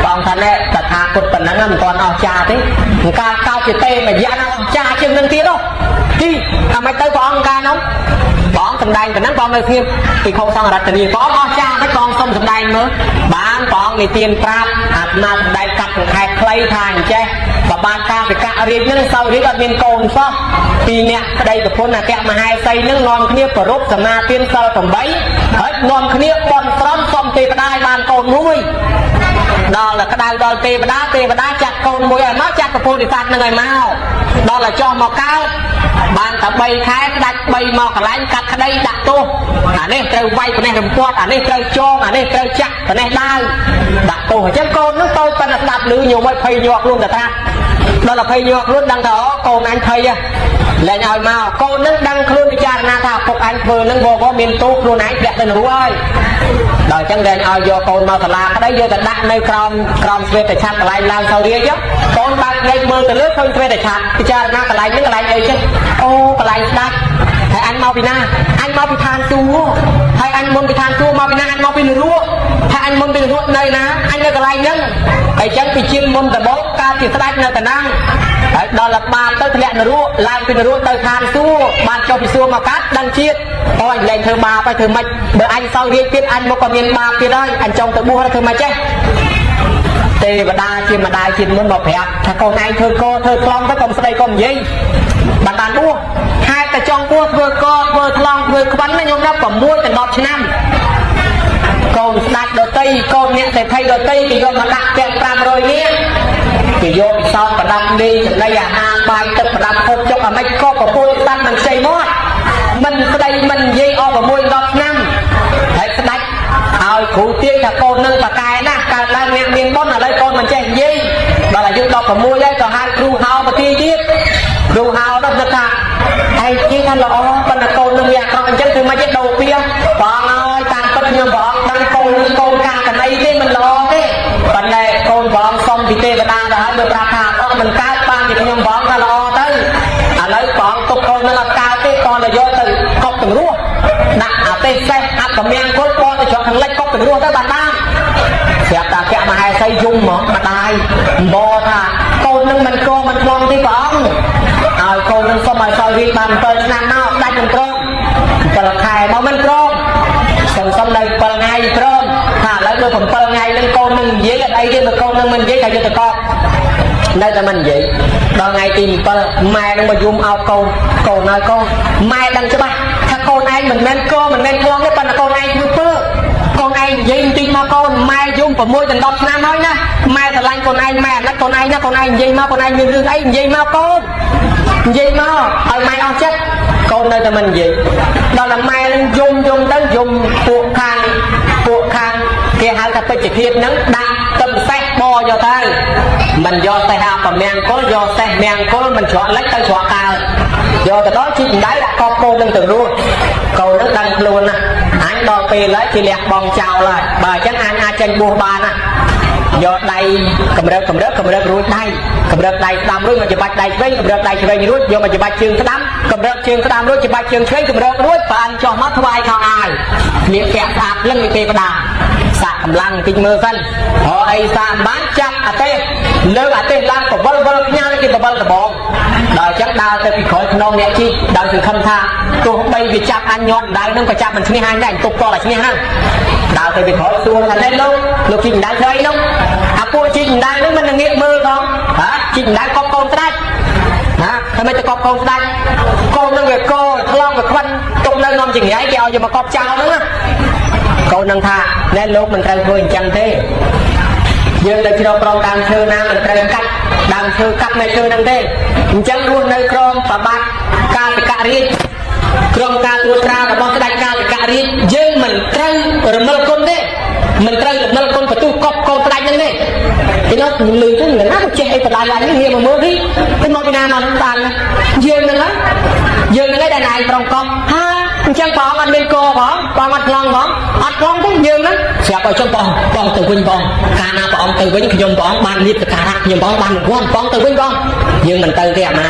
ព្រះអង្គថាអ្នកតថាគតប៉ុណ្ណឹងមិនទាន់អស់ចាទេកាលកោតជាទេមួយរយៈណាអស់ចាជាងនឹងទៀតហ៎ទីអាមិនទៅព្រះអង្គកាលនោះព្រះអង្គសម្ដែងប៉ុណ្ណឹងព្រះអង្គនៅស្ងៀមភិក្ខុសង្ឃរតនីព្រះអង្គអស់ចាមិនព្រះអង្គសុំសម្ដែងមើលបានព្រះអង្គនិទានប្រាប់អាត្មាសម្ដែងកាត់សង្ខេបខ្លីថាអញ្ចេះបើបានការវិកៈរាជនឹងសោយរាជអត់មានកូនសោះពីរអ្នកប្តីប្រពន្ធអគ្គមហេសីនឹងនាំគ្នាប្ររពសមាទានសិល8ហើយនាំគ្នាបន់ស្រន់សុំទេវតាឲ្យបានកូនមួយដល់តែក្តៅដល់ទេវតាទេវតាចាត់កូនមួយឲ្យមកចាត់ពពោធិសត្វនឹងឲ្យមកដល់តែចោះមកកើតបានតែ3ខែដាច់3មកកន្លែងកាត់ក្តីដាក់ទោសអានេះត្រូវវាយប្រនេះរំពាត់អានេះត្រូវចងអានេះត្រូវចាក់ប្រនេះដាវដាក់ទោសអញ្ចឹងកូននឹងតូចប៉ុន្តែស្ដាប់ឮញោមឲ្យភ័យញាប់ខ្លួនតែថាដល់តែភ័យញាប់ខ្លួនដឹងថាអូកូនអញភ័យហ៎លែងឲ្យមកកូននឹងដឹងខ្លួនពិចារណាថាពុកអញធ្វើនឹងវវមានទោសខ្លួនឯងធ្លាក់ទៅនរកហើយដល់អញ្ចឹងលែងឲ្យយកកូនមកសាលាក្តីយកទៅដាក់នៅក្រោមក្រោមស្វេតឆ័ត្រកន្លែងឡើងសោរាជកូនបើកភ្នែកមើលទៅលើឃើញស្វេតឆ័ត្រពិចារណាកន្លែងហ្នឹងកន្លែងអីចឹងអូកន្លែងស្ដាច់ហើយអញមកពីណាអញមកពីឋានសួគ៌ហើយអញមុនពីឋានសួគ៌មកពីណាអញមកពីនរកហើយអញមុនពីនរកនៅណាអញនៅកន្លែងហ្នឹងហើយចឹងពីជាមុនដំបូងកើតជាស្ដេចនៅតាណាំងហើយដល់លបាបទៅធ្លាក់នរកឡើងពីនរកទៅឋានសួគ៌បានចុះពីសួគ៌មកកាត់ដឹងជាតិអូអញលែងធ្វើបាបហើយធ្វើម៉េចបើអញសោយរាជទៀតអញមកក៏មានបាបទៀតហើយអញចង់ទៅបួសហើយធ្វើម៉េចចេះទេវតាជាម្ដាយជាតិមុនមកប្រាប់ថាកូនឯងធ្វើកធ្វើខ្លងទៅកុំស្ដីកុំនិយាយបានបានបួសហេតុតែចង់បួសធ្វើកធ្វើខ្លងធ្វើខ្វិនណាញោមណា6ដល់10ឆ្នាំកូនស្ដាច់ដតីកូនអ្នកសេដ្ឋីដតីគេយកមកដាក់ទាំង500នាក់គេយកពិសោធន៍ប្រដាប់នេះចំណីអាហារបាយទឹកប្រដាប់ហូបចុកអាម៉េចក៏ប្រពន្ធស្ដាច់មិនខ្ចីមាត់មិនស្ដីមិននិយាយអស់6 10ឆ្នាំហើយស្ដាច់ឲ្យគ្រូទាយថាកូននឹងប៉កែណាស់កើតឡើងអ្នកមានបុណ្យឥឡូវកូនមិនចេះនិយាយដល់អាយុ16ហើយក៏ហៅគ្រូហៅមកទាយទៀតគ្រូហៅដល់នឹកថាឯងនិយាយថាល្អប៉ុន្តែកូននឹងវាអាក្រក់អញ្ចឹងធ្វើម៉េចទេដូរពីបងអើយតាមពិតខ្ញុំព្រះអង្គដឹងកូននឹងកូនការកណីទេមិនល្អទេប៉ុន្តែកូនព្រះអង្គសុំពីទេវតាទៅហើយមើលប្រាប់ថាអត់មិនកើតបានជាខ្ញុំព្រះអង្គថាល្អទៅឥឡូវព្រះអង្គទុកកូននឹងអត់កើតទេតតែយកទៅកប់ទាំងរស់ដាក់អទេសសេះអបមង្គលបទៅច្រកខាងលិចកប់ទាំងរស់ទៅបានបានស្រាប់តាភៈមហេសីយំហ្មងម្ដាយអំបថាកូននឹងមិនកមិនខ្លងទេព្រះអង្គឲ្យកូននឹងសុំឲ្យសោយរាជបាន7ឆ្នាំមកដាច់មិនព្រម7ខែមកមិនព្រមសុំសុំនៅ7ថ្ងៃព្រមថាឥឡូវមើល7ថ្ងៃនឹងកូននឹងនិយាយអត់អីទេបើកូននឹងមិននិយាយថាយកទៅកប់នៅតែមិននិយាយដល់ថ្ងៃទី7ម៉ែនឹងមកយំអោបកូនកូនហើយកូនម៉ែដឹងច្បាស់ថាកូនឯងមិនមែនកមិនមែនខ្លងទេប៉ុន្តែកូនឯងធ្វើពើកូនឯងនិយាយបន្តិចមកកូនម៉ែយំ6ដល់10ឆ្នាំហើយណាម៉ែស្រឡាញ់កូនឯងម៉ែអាណិតកូនឯងណាកូនឯងនិយាយមកកូនឯងមានរឿងអីនិយាយមកកូននិយាយមកឲ្យម៉ែអស់ចិត្តកូននៅតែមិននិយាយដល់តែម៉ែនឹងយំយំទៅយំពួកខាងពួកខាងគេហៅថាពេជ្ជធាតុហ្នឹងដាក់ទឹមសេះបយកទៅមិនយកសេះអបមង្គលយកសេះមង្គលមិនច្រកលិចទៅច្រកកើតយកទៅដល់ជីកដៃដាក់កប់កូននឹងទៅរស់កូននឹងដឹងខ្លួនណាអញដល់ពេលហើយគេលះបង់ចោលហើយបើអញ្ចឹងអញអាចចេញបួសបានណាយកដៃកម្រើកកម្រើកកម្រើករួចដៃកម្រើកដៃស្ដាំរួចមកច្បាច់ដៃឆ្វេងកម្រើកដៃឆ្វេងរួចយកមកច្បាច់ជើងស្ដាំកម្រើកជើងស្ដាំរួចច្បាច់ជើងឆ្វេងកម្រើករួចបើអញចុះមកថ្វាយខោអាវគ្នាពាក់ស្អាតលឹងពីទេវតាសាក់កម្លាំងបន្តិចមើលសិនរកអីសាបានចាប់អទេសលើកអទេសឡើងបវលវលផ្ញើគេបវលដបងដល់អញ្ចឹងដើរទៅពីក្រោយខ្នងអ្នកជីកដោយសង្ឃឹមថាទោះបីវាចាប់អញញាត់ដៅនឹងក៏ចាប់មិនឈ្នះអញដែរទុកតតែឈ្នះហ្នឹងដើរទៅពីក្រោយសួរថាលោកលោកជីកដៅធ្វើអីនោះអាពួកជីកដៅហ្នឹងមិនងាកមើលផងហ៎ ជីកម្ដៅកប់កូនស្ដេចណាតែមិនទៅកប់កូនស្ដេចកូននឹងវាកថ្លង់វាខ្វិនទុកនៅនាំចង្រៃគេឲ្យយកមកកប់ចោលហ្នឹងណាកូននឹងថាណែលោកមិនត្រូវធ្វើអញ្ចឹងទេយើងទៅជ្រកក្រោមដើមឈើណាមិនត្រូវកាច់ដើមឈើកាប់នៅឈើហ្នឹងទេអញ្ចឹងរស់នៅក្រោមប្របាទកាតិករាជក្រមការត្រួតត្រារបស់ស្ដេចកាតិករាជយើងមិនត្រូវរមិលគុណទេមិនត្រូវរមិលគុណបន្ទុះកប់កូនស្ដេចហ្នឹងទេគេនោះលឺទៅណាក៏ចេះអីបដាយឡើងនេះងាកមកមើលនេះទៅមកពីណាមកបានយើងហ្នឹងហើយយើងហ្នឹងឯងដែលឯងប្រងកប់ហាអញ្ចឹងព្រះអង្គអត់មានកផងព្រះអង្គអត់ខ្លងផងអត់ខ្លងទេយើងហ្នឹងស្រាប់ឲ្យចុះព្រះអង្គព្រះអង្គទៅវិញព្រះអង្គកាលណាព្រះអង្គទៅវិញខ្ញុំព្រះអង្គបានលៀបសក្ការៈខ្ញុំព្រះអង្គបានរង្វាន់ព្រះអង្គទៅវិញព្រះអង្គយើងមិនទៅទេអាមា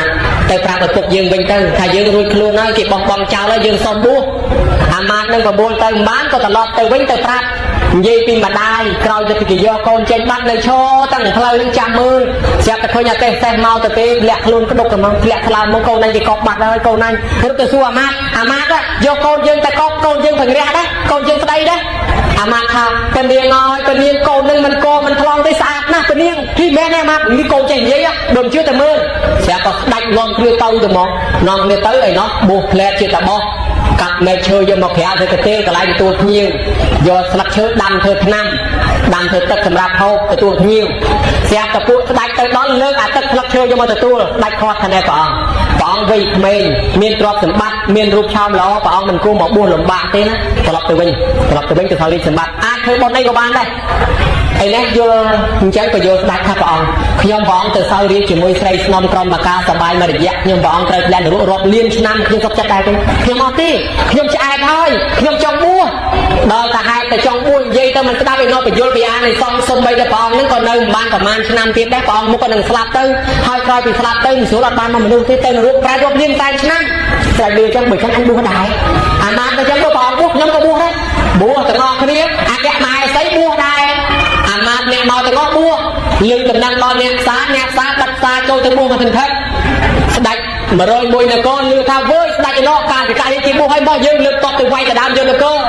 ទៅប្រាប់ឪពុកយើងវិញទៅថាយើងរួចខ្លួនហើយគេបោះបង់ចោលហើយយើងសុំបួសអាមានឹងបបួលទៅមិនបានក៏ត្រឡប់ទៅវិញទៅប្រាប់និយាយពីម្ដាយក្រោយទៅគេយកកូនចេញបាត់នៅឈរតាំងផ្លូវនឹងចាំមើលស្រាប់តែឃើញអាទេសសេះមកទៅទេលាក់ខ្លួនក្តុកទៅមកធ្លាក់ថ្លើមមកកូនអញគេកប់បាត់ហើយកូនអញរត់ទៅសួរអាមាតអាមាតយកកូនយើងទៅកប់កូនយើងពង្រះដែរកូនយើងស្ដីដែរអាមាតថាពនាងអើយពនាងកូននឹងមិនកមិនថ្លង់ទេស្អាតណាស់ពនាងធីមែនទេអាមាតនេះកូនចេះនិយាយដូចជឿតែមើលស្រាប់ក៏ស្ដាច់នាំគ្នាទៅទៅមកនាំគ្នាទៅអីណោះបួសផ្លែជាតបោះកាប់មែកឈើយកមកក្រាលធ្វើកាទេកន្លែងទទួលភ្ញៀវយកស្លឹកឈើដាំធ្វើថ្នាំដាំធ្វើទឹកសម្រាប់ហូបទទួលភ្ញៀវស្រាប់តែពួកស្ដាច់ទៅដល់លើកអាទឹកស្លឹកឈើយកមកទទួលស្ដាច់ខាត់ថាណែព្រះអង្គព្រះអង្គវ័យក្មេងមានទ្រព្យសម្បត្តិមានរូបឆោមល្អព្រះអង្គមិនគួរមកបួសលំបាកទេណាត្រឡប់ទៅវិញត្រឡប់ទៅវិញទៅសោយរាជសម្បត្តិអាចធ្វើបុណ្យអីក៏បានដែរឥឡូវយល់អញ្ចឹងក៏យល់ស្ដាច់ថាព្រះអង្គខ្ញុំព្រះអង្គទៅសោយរាជជាមួយស្រីស្នំក្រុមបាកាសបាយមួយរយៈខ្ញុំព្រះអង្គត្រូវធ្លាក់នរករាប់លានឆ្នាំខ្ញុំសុខចិត្តដែរទេខ្ញុំអត់ទេខ្ញុំឆ្អែតហើយខ្ញុំចង់បួសដល់តែហេតុតែចង់បួសនិយាយទៅមិនស្ដាប់ឯណោះបញ្យល់ពីអានិសង្សសំបីតែព្រះអង្គនឹងក៏នៅមិនបានប្រហែលឆ្នាំទៀតដែរព្រះអង្គមុខក៏នឹងស្លាប់ទៅហើយក្រោយពីស្លាប់ទៅមិនស្រួលអត់បានមកមនុស្សទេទៅនរកប្រែរាប់លានសែនឆ្នាំស្រាច់លឺអញ្ចឹងបើចឹងអញបួសដែរអាមាតទៅចឹងទៅព្រះអង្គបួសខ្ញុំក៏បួសដែរបួសទាំងអស់គ្នាអគ្គមហេសីបួសដែរអាមាតអ្នកមកទាំងអស់បួសលើកតំណែងដល់អ្នកផ្សារអ្នកផ្សារបាត់ផ្សារចូលទៅបួសមកសន្ធឹកស្ដាច់101នគរលើថាវើយស្ដាច់ឯណោះកាលពីកាលគេបួសឲ្យមកយើងលើកតបទៅវាយដដើមយកនគរ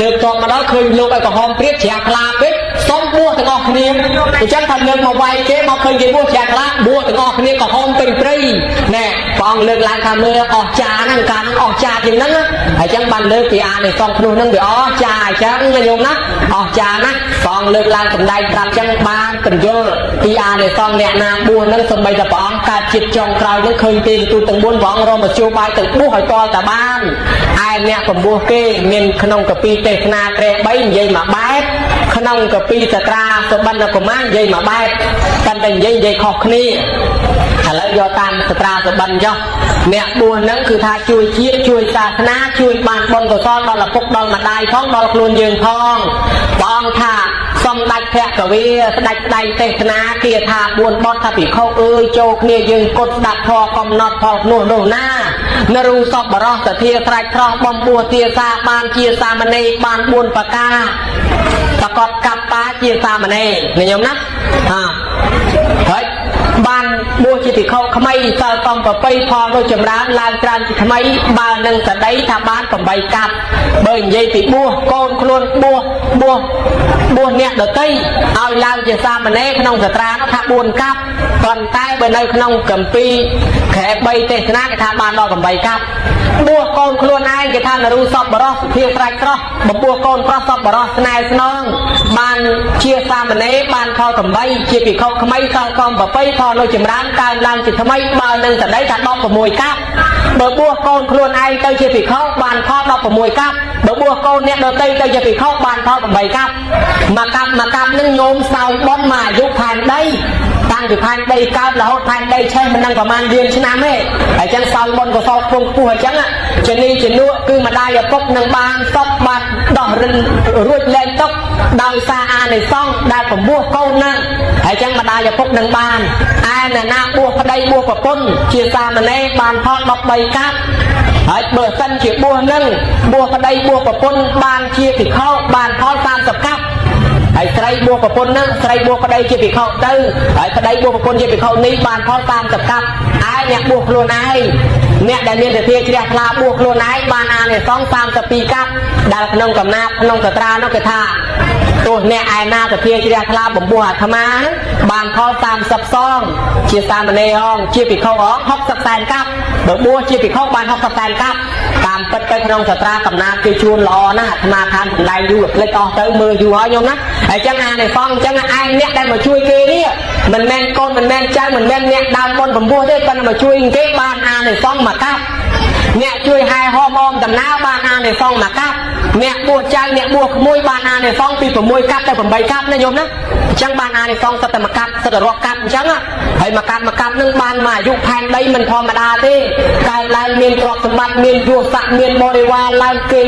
លើកតបមកដល់ឃើញលោកឲ្យក្រហមព្រាបជ្រះថ្លាពេកសុំបួសទាំងអស់គ្នាអញ្ចឹងថាលើកមកវាយគេមកឃើញគេបួសជ្រះថ្លាបួសទាំងអស់គ្នាក្រហមពេញព្រៃណែព្រះអង្គលើកឡើងថាមើលអស់ចាហ្នឹងកាលហ្នឹងអស់ចាជាងហ្នឹងហើយអញ្ចឹងបានលើកពីអានិសង្ឃនោះហ្នឹងវាអស់ចាអញ្ចឹងណាញោមណាអស់ចាណាព្រះអង្គលើកឡើងសម្ដែងប្រាប់អញ្ចឹងបានពន្យល់ពីអានិសង្ឃអ្នកណាបួសហ្នឹងសំបីតែព្រះអង្គកើតជាតិចុងក្រោយហ្នឹងឃើញទេទូទាំង4ព្រះអង្គរមជោបាយទៅបួសឲ្យតលតាបានឯអ្នកពំពោះគេមានក្នុងកពីទេសនាត្រេ3និយាយមួយបែបក្នុងកពីសត្រាសុបិនកុមារនិយាយមួយបែបតែនិយាយខុសគ្នាឥឡូវយកតាមសត្រាសុបិនចុះអ្នកបួសហ្នឹងគឺថាជួយជាតិជួយសាសនាជួយបានបុណ្យកុសលដល់ឪពុកដល់ម្ដាយផងដល់ខ្លួនយើងផងព្រះអង្គថាសម្ដេចភគវីស្ដេចស្ដែងទេសនាគាថា4បទថាភិក្ខុអើយចូលគ្នាយើងគត់ស្ដាប់ធម៌កំណត់ផលនោះនោះណានរូសពបរោះសធាស្រេចត្រោះបំពោះទាសាបានជាសាមណេរបាន4ប្រការប្រកបកប្បាជាសាមណេរញោមណាហាហើយបានបួសជាភិក្ខុក្មីសិលកំប្របីផលនោះចម្រើនឡើងច្រើនជាថ្មីបើនឹងសដីថាបាន8កាប់បើនិយាយពីបួសកូនខ្លួនបួសបួសបួសអ្នកដតីឲ្យឡើងជាសាមណេរក្នុងសត្រានោះថា4កាប់ប៉ុន្តែបើនៅក្នុងកម្ពីខែ3ទេសនាគេថាបានដល់8កាប់បួសកូនខ្លួនឯងគេថានរូសពបរោះសុភាស្រេចស្រស់បបួសកូនប្រុសសពបរោះស្នេហ៍ស្នងបានជាសាមណេរបានផល8ជាភិក្ខុក្មីសិលកំប្របីផលនោះចម្រើនកើនឡើងជាថ្មីបើនឹងសដីថា16កាប់បើបួសកូនខ្លួនឯងទៅជាភិក្ខុបានផល16កាប់បើបួសកូនអ្នកដទៃទៅជាភិក្ខុបានផល8កាប់មួយកាប់មួយកាប់នឹងញោមសោយបុណ្យមកអាយុផែនដីតាំងពីផែនដីកើតរហូតផែនដីឆេះមិនដឹងប្រហែលលានឆ្នាំទេហើយចឹងសោយបុណ្យកុសលខ្ពង់ខ្ពស់អញ្ចឹងជានេះជានោះគឺម្ដាយឪពុកនឹងបានសពបានដោះរិនរួចលែងទុកដោយសារអានិសង្ឃដែលពំពោះកូនហ្នឹងហើយចឹងម្ដាយឪពុកនឹងបានឯអ្នកណាបួសប្តីបួសប្រពន្ធជាសាមណេរបានផល13កាប់ហើយបើសិនជាបួសនឹងបួសប្តីបួសប្រពន្ធបានជាភិក្ខុបានផល30កាប់ហើយស្រីបួសប្រពន្ធហ្នឹងស្រីបួសប្តីជាភិក្ខុទៅហើយប្តីបួសប្រពន្ធជាភិក្ខុនេះបានផល30កាប់ឯអ្នកបួសខ្លួនឯងអ្នកដែលមានទធាជ្រះថ្លាបួសខ្លួនឯងបានអានិសង្ស32កាប់ដែលក្នុងកំណាព្យក្នុងកត្រានោះគេថា ទោះអ្នកឯណាសភាជ្រះថ្លាបំពោះអាត្មាហ្នឹងបានផល30សងជាសាមណេរហងជាភិក្ខុហង60សែនកាប់បើបួសជាភិក្ខុបាន60សែនកាប់តាមពិតទៅក្នុងសត្រាកំណាគេជួនល្អណាស់អាត្មាខានសម្ដែងយូរភ្លេចអស់ទៅមើលយូរហើយញោមណាហើយចឹងអានិសង្ឃចឹងឯងអ្នកដែលមកជួយគេនេះមិនមែនកូនមិនមែនចៅមិនមែនអ្នកដើមបុណ្យបំពោះទេប៉ុន្តែមកជួយគេបានអានិសង្ឃមកកាប់អ្នកជួយហែហោមអមដំណើរបានអានិសង្ឃមកកាប់អ្នកបួសចៅអ្នកបួសក្មួយបានអានិសង្ឃពី6កាប់ទៅ8កាប់ណាញោមណាអញ្ចឹងបានអានិសង្ឃសិតតែមកកាប់សិតតែរាប់កាប់អញ្ចឹងហើយមកកាប់មកកាប់នឹងបានមកអាយុផែនដីមិនធម្មតាទេកើតឡើងមានទ្រព្យសម្បត្តិមានយសស័ក្តិមានបរិវារឡើងគេ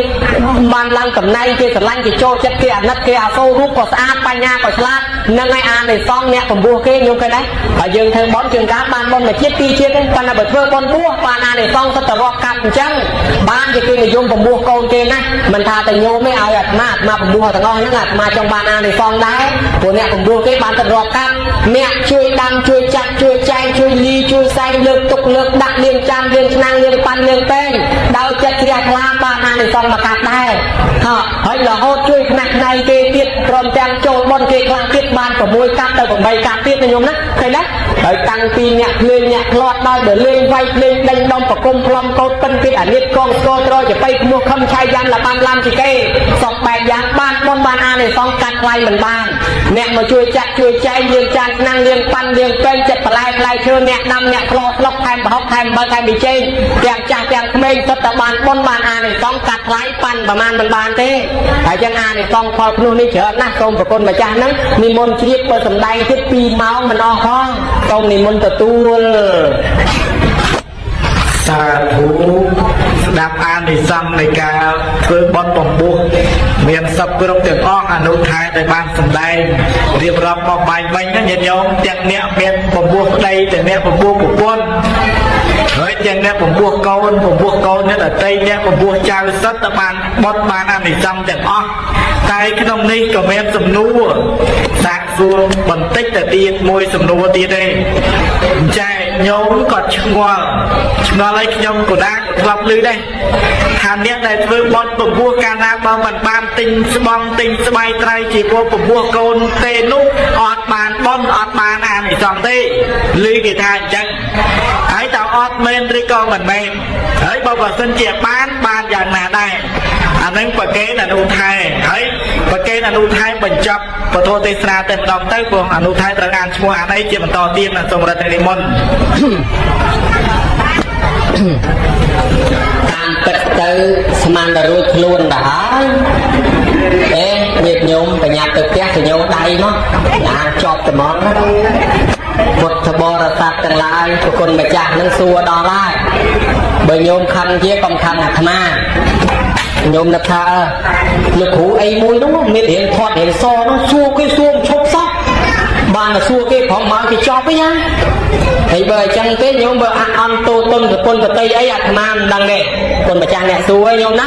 បានឡើងតំណែងគេស្រឡាញ់គេចូលចិត្តគេអាណិតគេអាសូររូបក៏ស្អាតបញ្ញាក៏ឆ្លាតនឹងឲ្យអានិសង្ឃអ្នកពំពោះគេញោមឃើញដែរហើយយើងធ្វើបុណ្យជួនកាលបានបុណ្យមួយជាតិពីរជាតិទេប៉ុន្តែបើធ្វើបុណ្យបួសបានអានិសង្ឃសិតតែរាប់កាប់អញ្ចឹងបានជាគេនិយមពំពោះកូនគេណាមិនថាតែញោមទេឲ្យអាត្មាអាត្មាពំពោះទាំងអស់ហ្នឹងអាត្មាចង់បានអានិសង្ឃដែរព្រោះអ្នកពំពោះគេបានទៅរាប់កាប់អ្នកជួយដាំជួយចាត់ជួយចែងជួយលីជួយសែងលើកទុកលើកដាក់លាងចានលាងឆ្នាំងលាងប៉ាន់លាងពែងដោយចិត្តជ្រះថ្លាបានអានិសង្ឃមកកាប់ដែរហើយរហូតជួយខ្នះខ្នែងគេទៀតព្រមទាំងចូលបុណ្យគេខ្លាំងទៀតបាន6កាប់ទៅ8កាប់ទៀតណាញោមណាឃើញទេហើយតាំងពីអ្នកភ្លេងអ្នកផ្្លាត់ដល់បើលេងវាយភ្លេងដេញដុំប្រគុំផ្លំកោតពិនទៀតអានិតកងស្គរត្រចបៃខ្មោះខំឆៃយ៉ាំលបានឡាំជីកេសពបែបយ៉ាងបានបុណ្យបានអានិសង្ឃកាត់ថ្លៃមិនបានអ្នកមកជួយចាក់ជួយចែងលាងចានឆ្នាំងលាងប៉ាន់លាងពែងចិត្តបន្លែផ្លែឈើអ្នកដាំអ្នកក្លោស្លុកថែមប្រហុកថែមបើថែមប៊ីចេងទាំងចាស់ទាំងក្មេងសុទ្ធតែបានបុណ្យបានអានិសង្ឃកាត់ថ្លៃប៉ាន់ប្រមាណមិនបានទេហើយចឹងអានិសង្ឃផលភ្នោះនេះច្រើនណាស់សូមប្រគុណម្ចាស់ហ្នឹងនិមន្តជ្រាបបើសំដែងទៀត2ម៉ោងមិនអស់ផងសូមនិមន្តទទួល សាធុស្ដាប់អានិសង្ឃនៃការធ្វើបុណ្យបំពោះមានសពគ្រប់ទាំងអស់អនុថែដែលបានសម្ដែងរៀបរាប់មកបាញ់មិញណាញាតិញោមទាំងអ្នកមានបំពោះប្តីទាំងអ្នកបំពោះប្រពន្ធហើយទាំងអ្នកបំពោះកូនបំពោះកូនអ្នកដតីអ្នកបំពោះចៅសិតតែបានបុណ្យបានអានិសង្ឃទាំងអស់តែក្នុងនេះក៏មានសំណួរសាកសួរបន្តិចទៅទៀតមួយសំណួរទៀតទេចែញោមក៏ឆ្ងល់ឆ្ងល់ឲ្យខ្ញុំក៏ដែរធ្លាប់ឮដែរថាអ្នកដែលធ្វើបុណ្យពពោះកាលណាបើមិនបានទិញស្បង់ទិញស្បៃត្រៃជាពពពោះកូនទេនោះអត់បានបុណ្យអត់បានអានិសង្ឃទេឮគេថាអញ្ចឹងហើយតើអត់មែនឬក៏មិនមែនហើយបើបើសិនជាបានបានយ៉ាងណាដែរអានឹងប្រកេនអនុថែហើយប្រកេនអនុថែបញ្ចប់ពធទេសនាតែម្ដងទៅព្រោះអនុថែត្រូវអានឈ្មោះអានអីជាបន្តទៀតណាសូមរដ្ឋនិមន្ត តាមពិតទៅស្មានតែរួចខ្លួនទៅហើយអេញាតិញោមបញ្ញាប់ទៅផ្ទះសញ្ញោដៃមកអានជាប់ត្មងណាពុទ្ធបរិស័ទទាំងឡាយប្រគុណម្ចាស់នឹងសួរដល់ហើយបើញោមខឹងជាកុំខឹងអាត្មាញោមនឹកថាអើលោកគ្រូអីមួយនោះមានរៀងធាត់រៀងសនោះសួរគេសួរមិនឈប់សោះបានមកសួរគេប្រមកគេចប់វិញណាហើយបើអញ្ចឹងទេញោមបើអអន់តូតុនប្រពន្ធប្រតិអីអាត្មាមិនដឹងទេគុណម្ចាស់អ្នកសួរឯងញោមណា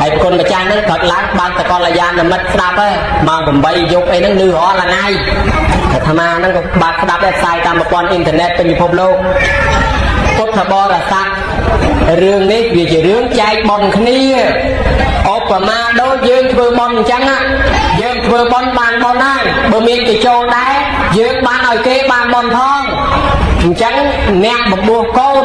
ហើយគុណម្ចាស់ហ្នឹងព្រឹកឡើងបានសកលយានមិត្តស្ដាប់ហើយម៉ោង8យប់អីហ្នឹងលឺរាល់ថ្ងៃអាត្មាហ្នឹងក៏បានស្ដាប់ដែរផ្សាយតាមប្រព័ន្ធអ៊ីនធឺណិតពេញពិភពលោកពុទ្ធបរិស័ទរឿងនេះវាជារឿងចែកបុណ្យគ្នាឧបមាដូចយើងធ្វើបុណ្យអញ្ចឹងណាយើងធ្វើបុណ្យបានបុណ្យហើយបើមានគេចូលដែរយើងបានឲ្យគេបានបុណ្យផងអញ្ចឹងអ្នកបបួសកូន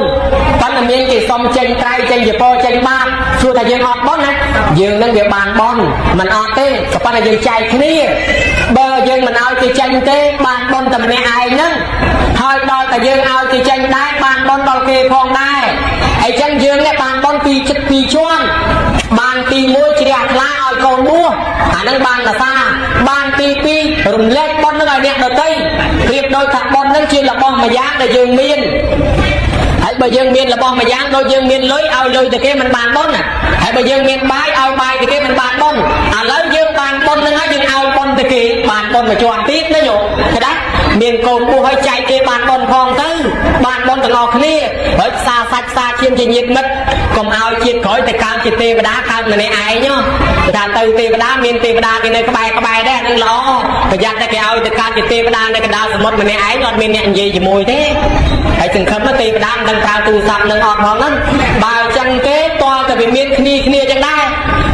ប៉ុន្តែមានគេសុំចេញត្រៃចេញជាពោចេញបាតសួរថាយើងអត់បុណ្យណាយើងនឹងវាបានបុណ្យមិនអត់ទេក៏ប៉ុន្តែយើងចែកគ្នាបើយើងមិនឲ្យគេចេញទេបានបុណ្យតែម្នាក់ឯងហ្នឹងហើយដល់តែយើងឲ្យគេចេញដែរបានបុណ្យដល់គេផងដែរហើយចឹងយើងនេះបានបុណ្យពីចិត្តពីរជាន់បានទី1ជ្រះថ្លាឲ្យកូនបួសអាហ្នឹងបានភាសាបានទី2រំលែកបុណ្យនឹងឲ្យអ្នកដទៃប្រៀបដូចថាបុណ្យនឹងជារបស់មួយយ៉ាងដែលយើងមានហើយបើយើងមានរបស់មួយយ៉ាងដូចយើងមានលុយឲ្យលុយទៅគេមិនបានបុណ្យណាហើយបើយើងមានបាយឲ្យបាយទៅគេមិនបានបុណ្យឥឡូវយើងបានបុណ្យនឹងហើយយើងឲ្យបុណ្យទៅគេបានបុណ្យមួយជាន់ទៀតណាញោមឃើញទេមានកូនបួសឲ្យចែកគេបានបុណ្យផងទៅបានបុណ្យទាំងអស់គ្នាហើយផ្សារសាច់ផ្សារឈាមជាញាតិមិត្តកុំឲ្យជាតិក្រោយទៅកើតជាទេវតាកើតម្នាក់ឯងហ៎ថាទៅទេវតាមានទេវតាគេនៅក្បែរក្បែរដែរនឹងល្អប្រយ័ត្នតែគេឲ្យទៅកើតជាទេវតានៅកណ្ដាលសមុទ្រម្នាក់ឯងអត់មានអ្នកនិយាយជាមួយទេហើយសង្ឃឹមថាទេវតាមិនដឹងប្រើទូរស័ព្ទនឹងអត់ផងហ្នឹងបើអញ្ចឹងទេតើតែវាមានគ្នាគ្នាអញ្ចឹងដែរ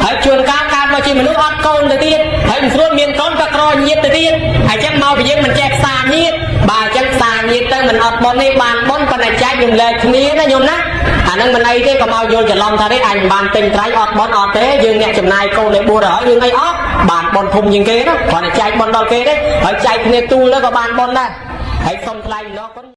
ហើយជួនកាលកើតមក មកជាមនុស្សអត់កូនទៅទៀតហើយមិនស្រួលមានកូនក៏ក្រញាតទៅទៀតហើយចឹងមកពីយើងមិនចេះផ្សារញាតបាទអញ្ចឹងផ្សារញាតទៅមិនអត់បុណ្យទេបានបុណ្យប៉ុន្តែចែករំលែកគ្នាណាញោមណាអាហ្នឹងមិនអីទេកុំឲ្យយល់ច្រឡំថាទេអញមិនបានទិញត្រៃអត់បុណ្យអត់ទេយើងអ្នកចំណាយកូនឲ្យបួសហើយរឿងអីអត់បានបុណ្យធំជាងគេណាគ្រាន់តែចែកបុណ្យដល់គេទេហើយចែកគ្នាទូលទៅក៏បានបុណ្យដែរហើយសូមថ្លែងអំណរគុណ។